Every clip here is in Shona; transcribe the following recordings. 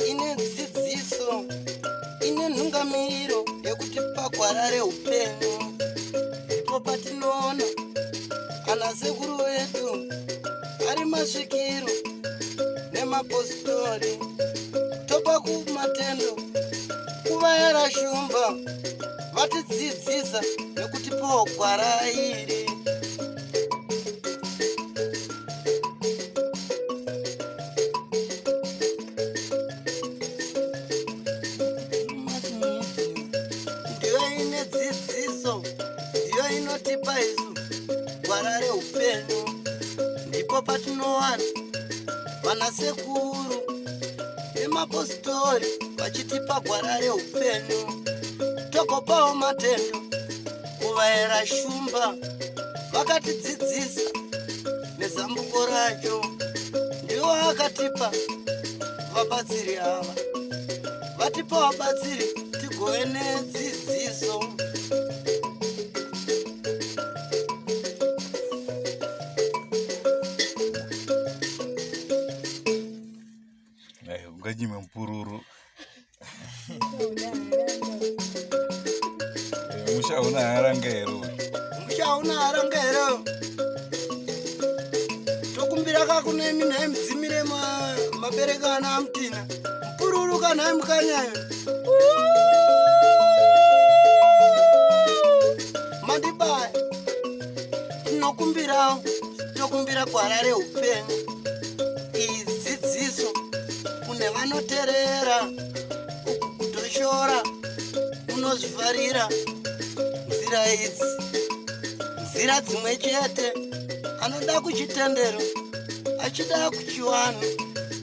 Ine dzidziso, ine nhungamiriro yekuti pagwara reupenyu ndipo patinoona ana sekuru vedu ari masvikiro nemapositori topa kumatendo kuvayera shumba vatidzidzisa nekutipawo gwara iri. Ndiyo ine dzidziso, ndiyo inotipa isu gwara reupenyu. Ndipo patinowana vanasekuru nemapositori vachitipa gwara reupenyu, togopawo matendo kuvaera shumba vakatidzidzisa nezambuko racho ndiwo akatipa vabatsiri ava vatipa vabatsiri tigove nedzidziso. Unganyime mupururu. Musha hauna haranga here? Musha hauna haranga here? Tokumbira ka kune imi nhai mudzimire mabereka ana amutina. Mupururu ka nhai mukanyayo. Mandibaya. Tinokumbirawo tokumbira gwara reupenyu. Iyi dzidziso kune vanoterera uku kutoshora unozvifarira nzira idzi nzira dzimwe chete anoda kuchitendero achida kuchiwanhu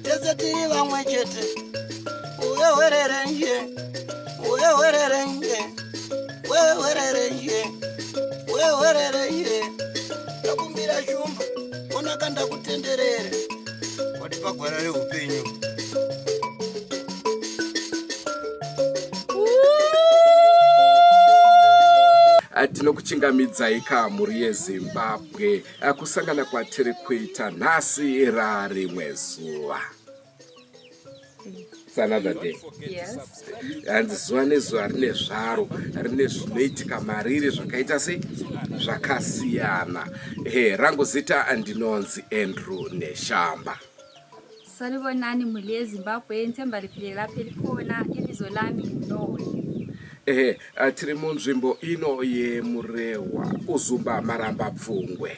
tese tiri vamwe chete uyewererenje uyewererenje wewererenje wewererenje ndakumbira shumba onaka ndakutenderere watipa gwara reupenyu. Tinokuchingamidzai ka mhuri yeZimbabwe kusangana kwatiri kuita nhasi rarimwe zuva. It's another day. Yes. Hanzi zuva nezuva rine zvaro, rine zvinoitika mariri zvakaita sei zvakasiyana. He, rangu zita ndinonzi Andrew Neshamba. Sanibonani mhuri yeZimbabwe, ngithemba liphile lapho elikhona. Ibizo lami nguNoe. Ehe, tiri munzvimbo ino yeMurehwa, Uzumba Maramba Pfungwe.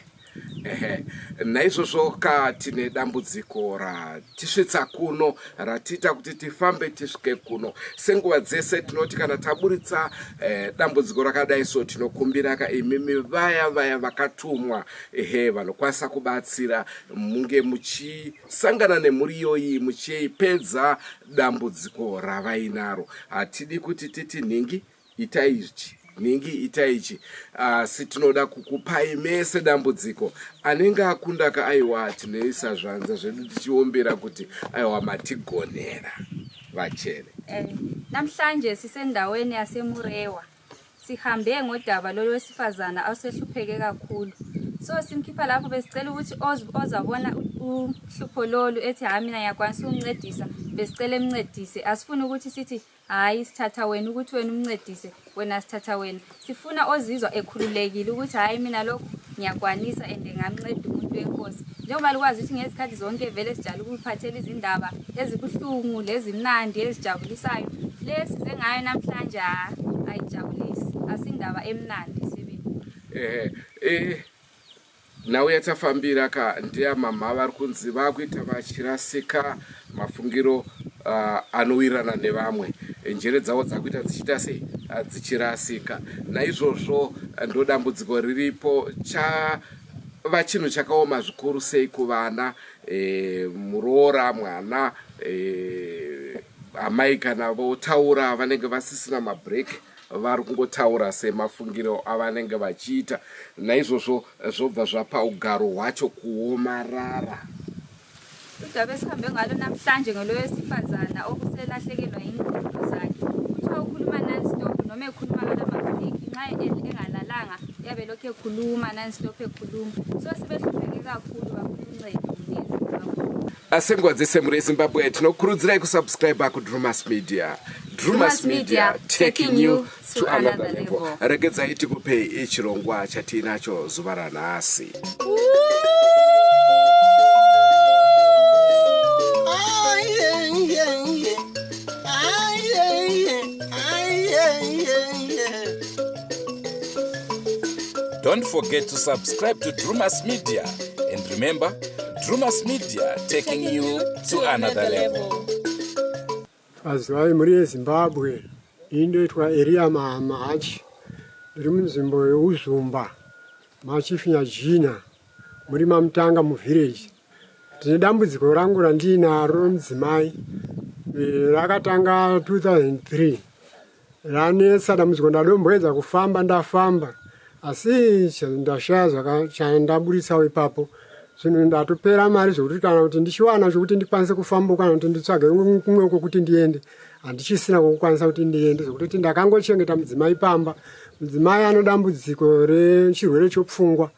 Ehe, naizvozvo ka tine dambudziko ratisvitsa kuno ratiita kuti tifambe tisvike kuno. Senguva dzese tinoti kana taburitsa eh, dambudziko rakadai so tinokumbira ka imimi vaya vaya vakatumwa ehe vanokwanisa kubatsira munge muchisangana nemhuri iyoyi muchipedza dambudziko ravainaro. Hatidi kuti titi nhingi itai ichi nhingi itai ichi asi tinoda kukupai mese dambudziko anenge akundaka aiwa tinoisa zvanza zvedu tichiombera kuti aiwa matigonera vachene. Namhlanje sisendaweni yaseMurewa. Sihambe ngodaba lolu wesifazana osehlupheke kakhulu. So simkhipha lapho besicela ukuthi ozabona uhlupho lolu ethi hhayi mina ngiyakwanisa ukumncedisa, besicela emncedise. Asifuni ukuthi sithi Hhayi sithatha wena ukuthi wena umncedise, wena sithatha wena. Sifuna ozizwa ekhululekile ukuthi hhayi mina lokhu ngiyakwanisa and ngamnceda umuntu wenkosi. Njengoba likwazi ukuthi ngezikhathi zonke vele sijale ukuphathela izindaba ezibuhlungu lezimnandi ezijabulisayo. Le size ngayo namhlanje ayijabulisi, asindaba emnandi sibili. Eh, eh, Nhau yatafambira ka ndeya mhamha vari kunzi vakuita vachirasika mafungiro anowirirana nevamwe. Njere dzavo dzakuita dzichiita sei? Dzichirasika. Naizvozvo ndodambudziko riripo chava chinhu chakaoma zvikuru sei kuvana e, muroora mwana e, amai kana votaura vanenge vasisina mabreak vari kungotaura semafungiro avanenge vachiita naizvozvo zvobva zvapa ugaro hwacho kuomarara. Udaba esihambe ngalo namhlanje ngelowesifazana okuselahlekelwa yingqondo zakhe. Kuthiwa ukhuluma non-stop noma ekhuluma kalamabhiliki. nxa engalalanga uyabe lokhu ekhuluma non-stop ekhuluma. So sebehlupheke kakhulu, bafuna uncedo muli. Senguva dzese, mhuri yeZimbabwe, tinokurudzirai kusubscribe kuDrumas Media. Drumas Media, taking you to another level. Regedzai tikupei chirongwa chatiinacho zuva ranhasi. Don't forget to subscribe to Drumas Media. And remember, Drumas Media, taking you to another level. Pazuva, mhuri yeZimbabwe, iyi ndoitwa Eriya Mahachi. Ndiri munzvimbo yeUzumba, maChief Nyajina, muri maMutanga muvillage. Ndine dambudziko rangu randiinaro mudzimai. Rakatanga 2003, ranetsa dambudziko. Ndadomboedza kufamba, ndafamba, asi ndashaya chandaburitsawo ipapo. Zvinhu ndatopera mari, zvokuti kana kuti ndichiwana chokuti ndikwanise kufamba, kana kuti nditsvage kumwe kwokuti ndiende, handichisina kwokukwanisa kuti ndiende, zvokuti ndakangochengeta mudzimai pamba. Mudzimai ano dambudziko rechirwere chopfungwa,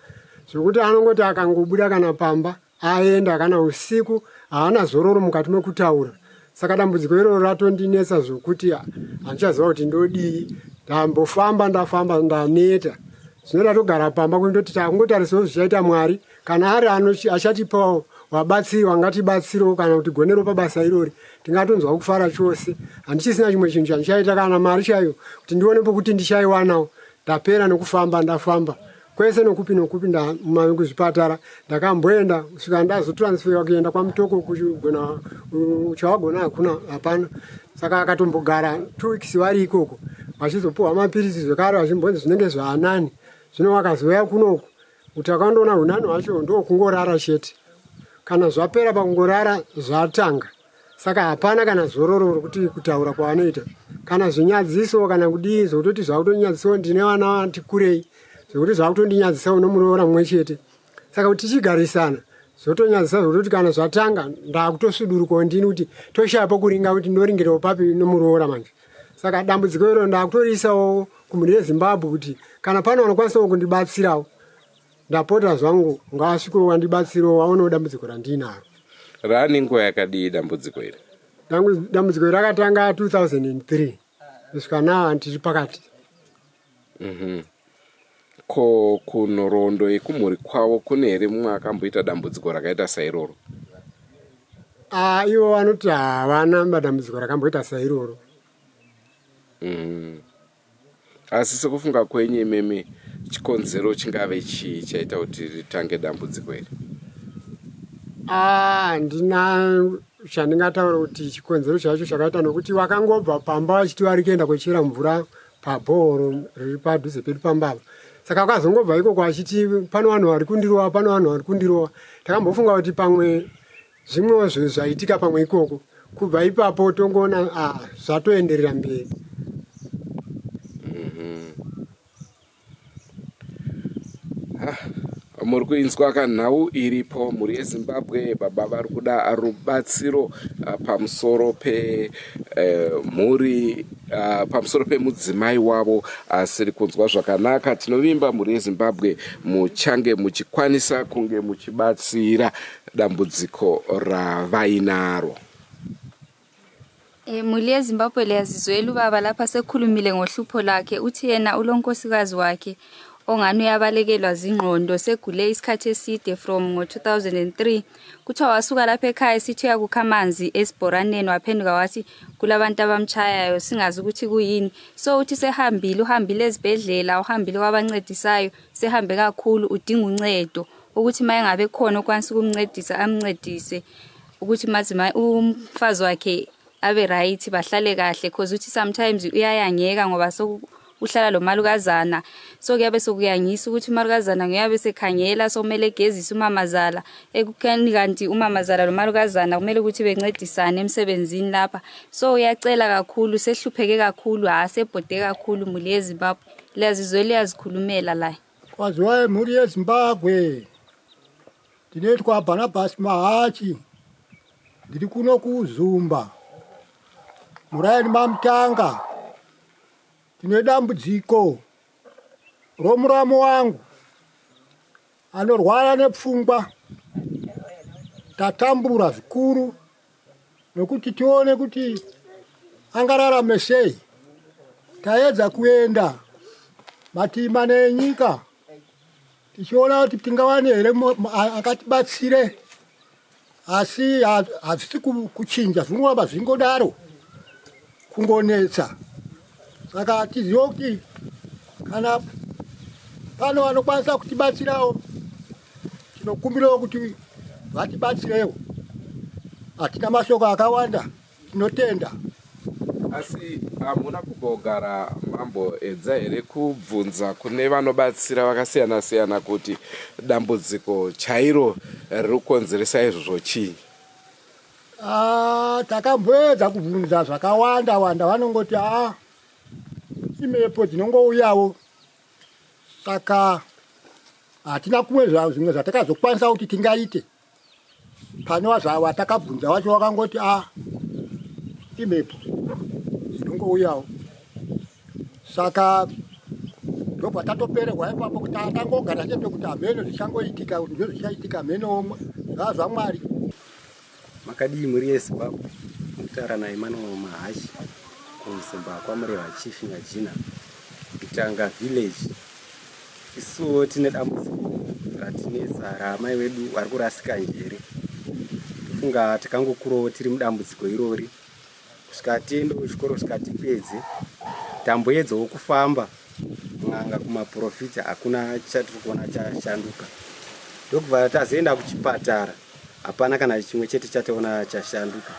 zvokuti anongoti akangobuda kana pamba aenda, kana usiku haana zororo mukati mekutaura. Saka dambudziko iroro ratondinetsa, zvokuti handichaziva kuti ndodii. Ndambofamba, ndafamba, ndaneta. Zvino ndatogara pamba kundoti takungotarisawo zvichaita Mwari. Kana ari achatipawo wabatsiri wangatibatsirewo, kana kuti gonero pabasa irori, tingatonzwa kufara chose. Handichisina chimwe chinhu chandichaita, kana mari chaiyo kuti ndione pokuti ndichaiwanawo. Ndapera nokufamba, ndafamba kwese nokupi nokupi, kuzvipatara ndakamboenda kusvika ndazotransferwa kuenda kwaMutoko. Kuchigona chawagona hakuna, hapana. Saka akatombogara 2 weeks vari ikoko, vachizopiwa mapirisi zvekare, vachimbonzi zvinenge zvaanani. Zvino vakazouya kunoku, kuti akandoona unani hwacho ndokungorara chete. Kana zvapera pakungorara, zvatanga. Saka hapana kana zororo rokuti kutaura kwaanoita, kana zvinyadziso, kana kudii, zvokutoti zvakutonyadzisao. Ndine vana vati kurei, zvokuti zvakutondinyadzisawo nomuroora mumwe chete. Saka kuti tichigarisana zvotonyadzisa, zvokutoti kana zvatanga ndakutosudurukawo ndini, kuti toshaya pokuringa, kuti ndoringirawo papi nomuroora manje. Saka dambudziko iro ndakutoriisawo kumhuri yeZimbabwe, kuti kana pane vanokwanisawo kundibatsirawo, ndapota zvangu, ngavasvikewo vandibatsirewo, vaonewo dambudziko randinaro. Raane nguva yakadii dambudziko iri? Dambudziko iri rakatanga 2003, kusvika now tiri pakati. Ko kunhoroondo yekumhuri kwavo kune here mumwe akamboita dambudziko rakaita sairoro? Ah, ivo vanoti havana madambudziko rakamboita sairoro. Asi sekufunga kwenyu imimi, chikonzero chingave chii chaita kuti ritange dambudziko iri? Ah, handina chandingataura kuti chikonzero chacho chakaita, nokuti vakangobva pamba vachiti vari kuenda kochera mvura pabhohoro riri padhuze pedu pambava. Saka vakazongobva ikoko vachiti pano vanhu vari kundirova, pano vanhu vari kundirova. Takambofunga kuti pamwe zvimwewo zvinhu zvaitika pamwe ikoko. Kubva ipapo tongoona, ah, zvatoenderera mberi. Muri kuinzwa kanhau iripo, mhuri yeZimbabwe. Baba vari kuda rubatsiro pamusoro pemhuri, pamusoro pemudzimai wavo asiri kunzwa zvakanaka. Tinovimba, mhuri yeZimbabwe, muchange muchikwanisa kunge muchibatsira dambudziko ravainaro. Mhuri yeZimbabwe, liyazizwela ubaba lapha sekhulumile ngohlupho lwakhe. Uthi yena ulonkosikazi wakhe ongani uyabalekelwa zingqondo, segule isikhathi eside from ngo-2003. Kuthiwa wasuka lapha ekhaya esithi uyakukha amanzi esibhoraneni, waphenduka wathi kulabantu abamtshayayo, singazi ukuthi kuyini. So uthi sehambile, uhambile ezibhedlela, uhambile kwabancedisayo, sehambe kakhulu. Udinga uncedo ukuthi ma engabe khona okwanisa ukumncedisa, amncedise ukuthi mazima umfazi wakhe abe right, bahlale kahle, cause uthi sometimes uyayangeka ngoba so uhlala lo malukazana. So kuyabe sokuyangisa ukuthi umalukazana nguyabe sekhangela, sokumele egezise umamazala ekukheni, kanti umamazala lo malukazana kumele ukuthi bencedisane emsebenzini lapha. So uyacela kakhulu, sehlupheke kakhulu, ha, sebhode kakhulu. Mhuri yeZimbabwe, liyazizwe, liyazikhulumela la. Kwaziwai, mhuri yeZimbabwe, ndinoitwa Bhanabhasi Mahachi. Ndiri kuno kuZumba, muraini maMutanga. Tine dambudziko. romuramu wangu anorwara nepfungwa. Tatambura zvikuru nokuti tione kuti angararame sei. Taedza kuenda mativi mana enyika tichiona kuti tingawane here akatibatsire, asi hazvisi kuchinja, zvingoramba zvingodaro kungonetsa. Saka hatizive kuti kana pano vanokwanisa kutibatsirawo, tinokumbirawo kuti vatibatsirewo. Hatina mashoko akawanda, tinotenda. Asi hamuna kumbogara mamboedza here kubvunza kune vanobatsira vakasiyana siyana kuti dambudziko chairo riri kukonzeresa izvozvo chii? Ah, takamboedza kubvunza zvakawanda wanda, vanongoti a imhepo dzinongouyawo, saka hatina kumwe zvimwe zvatakazokwanisa kuti tingaite. Pane watakabvunza wacho wakangoti a imhepo dzinongouyawo, saka ndobva tatopererwa ipapo kuti tangogara chete kuti hameno zvichangoitika, ndizvo zvichaitika, hameno zvaa zvaMwari. Makadii mhuri yeZimbabwe? Mukutaura naEmmanuel Mahachi kuMzumba kwaMurehwa Chief Nyajina, Mutanga Village. Isuwo tine dambudziko ratinetsa raamai vedu vari kurasika njere. Tofunga takangokurawo tiri mudambudziko irori kusvika tiende kuchikoro kusvika tipedze. Tamboedzawo kufamba n'anga kumaprofita, hakuna chatiri kuona chashanduka. Ndokubva tazoenda kuchipatara, hapana kana chimwe chete chataona chashanduka.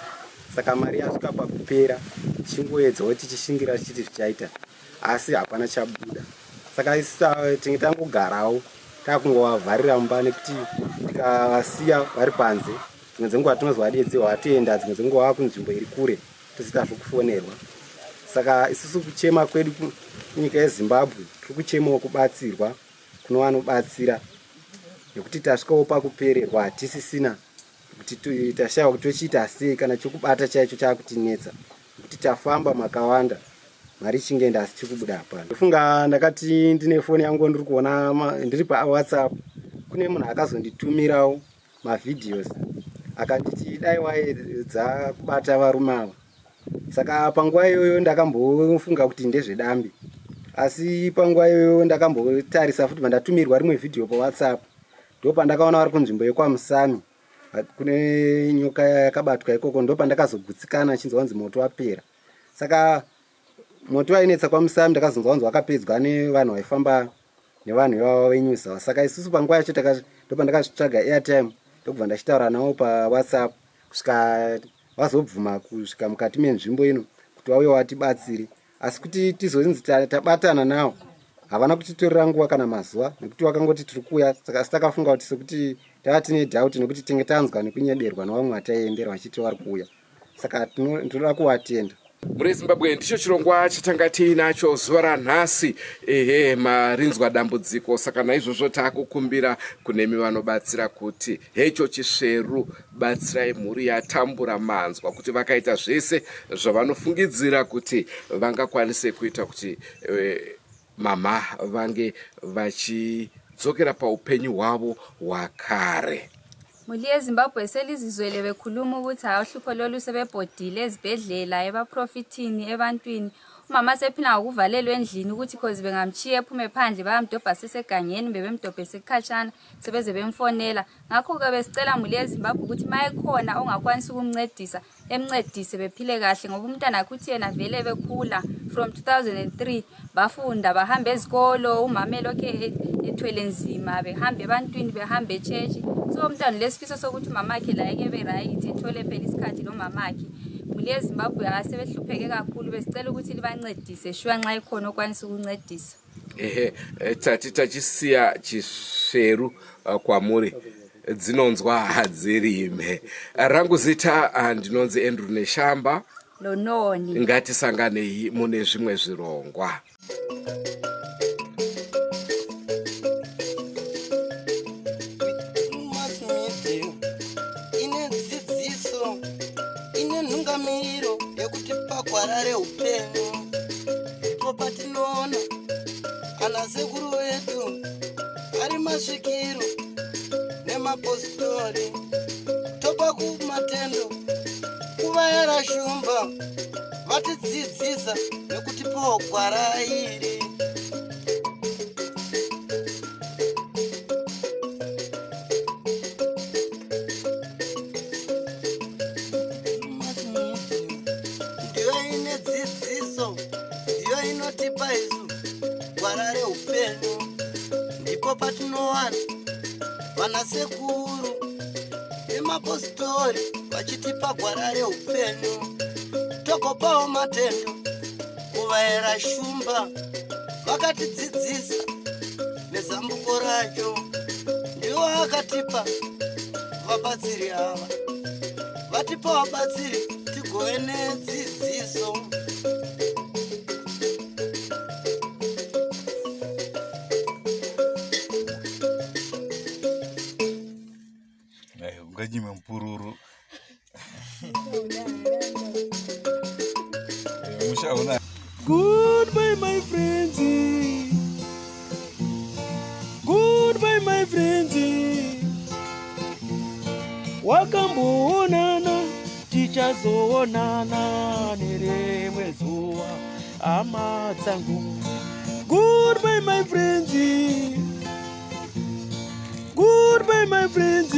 Saka mari yasvika pakupera, tichingoedzawo tichishingira tichiti zvichaita, asi hapana chabuda. Saka isu tinge tangogarawo takungovavharira mumba, nekuti tikavasiya vari panze dzimwe dzenguva tinozovadetserwa vatoenda, dzimwe dzenguva vava kunzvimbo iri kure tozoita zvokufonerwa. Saka isusu kuchema kwedu kunyika yeZimbabwe, tiri kuchemawo kubatsirwa kuno vanobatsira, nekuti tasvikawo pakupererwa, hatisisina kuti tashaiwa kuti tochiita sei, kana chokubata chaicho chaakutinetsa, nekuti tafamba makawanda, mari ichinge asi chikubuda hapana. Ndofunga ndakati ndine foni yangu ndiri kuona ndiri paWhatsApp, kune munhu akazonditumirawo mavideos akanditi dai waedza kubata varume ava. Saka panguva iyoyo ndakambofunga kuti ndezvedambi, asi panguva iyoyo ndakambotarisa futi, vandatumirwa rimwe vhidhiyo paWhatsApp, ndo pandakaona vari kunzvimbo yekwaMusami kune nyoka yakabatwa ikoko, ndo pandakazogutsikana chinzwa kunzi moto wapera. Saka moto wainetsa kwaMusami ndakazonzwa kunzi wakapedzwa nevanhu vaifamba nevanhu ivava venyusa. Saka isusu panguva yacho ndo pandakazvitsvaga airtime, ndokubva ndachitaura navo paWhatsApp kusvika vazobvuma kusvika mukati menzvimbo ino kuti vauye vatibatsire. Asi kuti tizonzi tabatana nawo, havana kutitorera nguva kana mazuva, nekuti vakangoti tiri kuuya. Saka asi takafunga kuti sekuti tava tine doubt, nekuti tinge tanzwa nekunyeberwa nevamwe vataiendera vachiti vari kuuya. Saka tinoda kuvatenda. Mhuri yeZimbabwe, ndicho chirongwa chatanga tiinacho zuva ranhasi. Ehe, marinzwa dambudziko, saka naizvozvo taakukumbira kunemi vanobatsira kuti hecho chisveru, batsirai mhuri yatambura. Manzwa kuti vakaita zvese zvavanofungidzira kuti vangakwanise kuita kuti mama vange vachidzokera paupenyu hwavo hwakare. Mhuri yeZimbabwe, selizizwele bekhuluma ukuthi hayi, uhlupho lolu sebebhodile ezibhedlela, ebaprofithini, ebantwini. Umama sephila ngokuvalelwa endlini, ukuthi cause bengamchiya ephume phandle bayamdobha sesegangeni, bebemdobhe sekukhatshana sebeze bemfonela. Ngakho-ke besicela mhuri yeZimbabwe ukuthi ma ekhona ongakwanisa ukumncedisa, emncedise bephile kahle, ngoba umntwana akhe uthi yena vele bekhula from 2003 bafunda, bahamba ezikolo, umama elokhe ethwele nzima, behambe ebantwini, behambe etshetshi. So umntwana lesifiso sokuthi umama akhe laye kebe right, ethole phela isikhathi lomama akhe. Mhuri yeZimbabwe, asebehlupheke kakhulu, besicela ukuthi libancedise shuwa nxa ikhona okwanisa ukuncedisa. Ehe, tati tachisiya chisveru kwamuri, dzinonzwa hadzirime. Rangu zita ndinonzi Andrew Neshamba. Lononi. Ngatisanganei mune zvimwe zvirongwa. Mass media ine dzidziso, ine nhungamiriro yekuti pagwara reupenyu ndipo patinoona ana sekuru vedu. Masvikiro nemapositori topa kumatendo kuvayera shumba vatidzidzisa nekutipawo gwara iri. Ndiyo ine dzidziso, ndiyo inotipa isu gwara reupenyu. Ndipo patinowana vanasekuru nemapositori vachitipa gwara reupenyu. Togopawo matendo kuvaera shumba vakatidzidzisa nezambuko racho. Ndiwo akatipa vabatsiri ava, vatipa vabatsiri tigove nedzidziso. Unganyime mupururu. Musha una. Goodbye my friends. Goodbye my friends. Wakamboonana tichazoonana nerimwe zuva hama dzangu. Goodbye my friends. Goodbye my friends.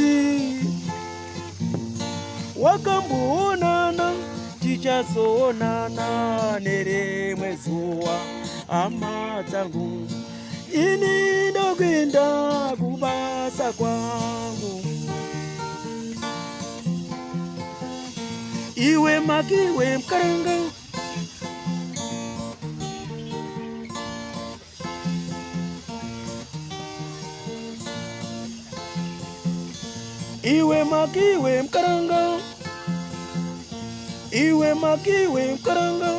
Wakamboonana tichazoonana nerimwe zuva hama dzangu. Ini ndokuenda kubasa kwangu. Iwe makiwe mkaranga. Iwe makiwe mkaranga. Iwe makiwe mkaranga.